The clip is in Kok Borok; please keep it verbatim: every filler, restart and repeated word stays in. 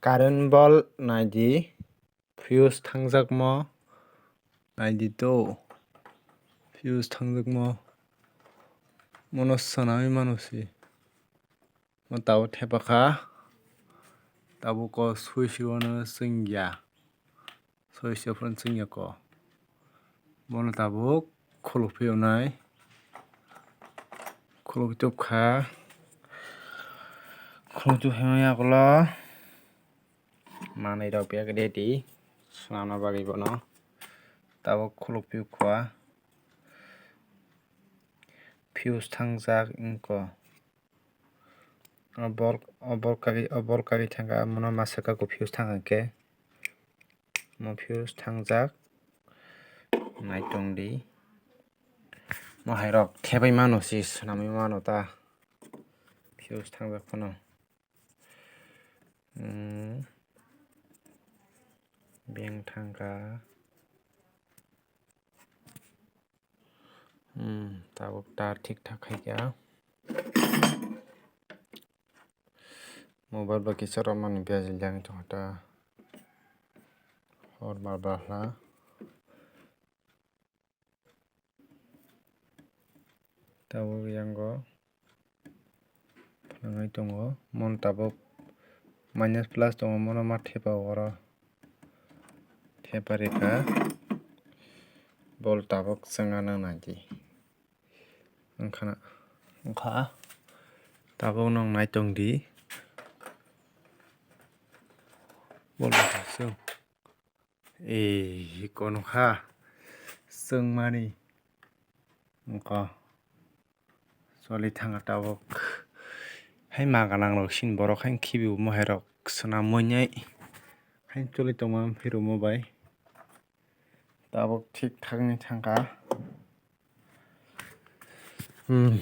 Current bulb naidi, fuse thangjakmo naidi to, fuse thangjakmo, mono swnamwi mano se. Mo tabuk thepakha, tabuk o switch o no chwngya, switch o phano chwngya ko. Bono tabuk khuluk phiyoknai, khuluk tubkha, khuluk tubkha yagulo manwi rok bag ready swnamna bagwi bono tabuk khuluk phiyokha, fuse thangjak wngkha. O bol, o bol kagwi, o bol kagwi thangkha, mono masa kha fuse thangkha khe. Mo fuse thangjak, naitong di. Mo hai rok thebai mano se, swnamwi mano ta. Fuse thangjak phano. Hmm. Beng thangkha. Hmm, tabuk tar thik thak khai kha. Mobile bai kisa romani bejel jani tongkha ta. Hor bar bahla. Tabuk yango phlangwi tongo. Mon tabuk minus plus tongo, mono ma thepa oro. Thepa rikha. Bol tabuk chwngna nang nai di. Wngkhana, wngkha. Tabuk nwng naitong di. Bol chwng. Ee, kono kha. Chwngmani. Wngkha. Choli thangkha tabuk. Hai ma gwnang rok sini borok hai khibi bo mohai rok swnam mwnai. Hai choli tongma phiro mo bai. Tabuk thik thak ni thangkha. Hmm.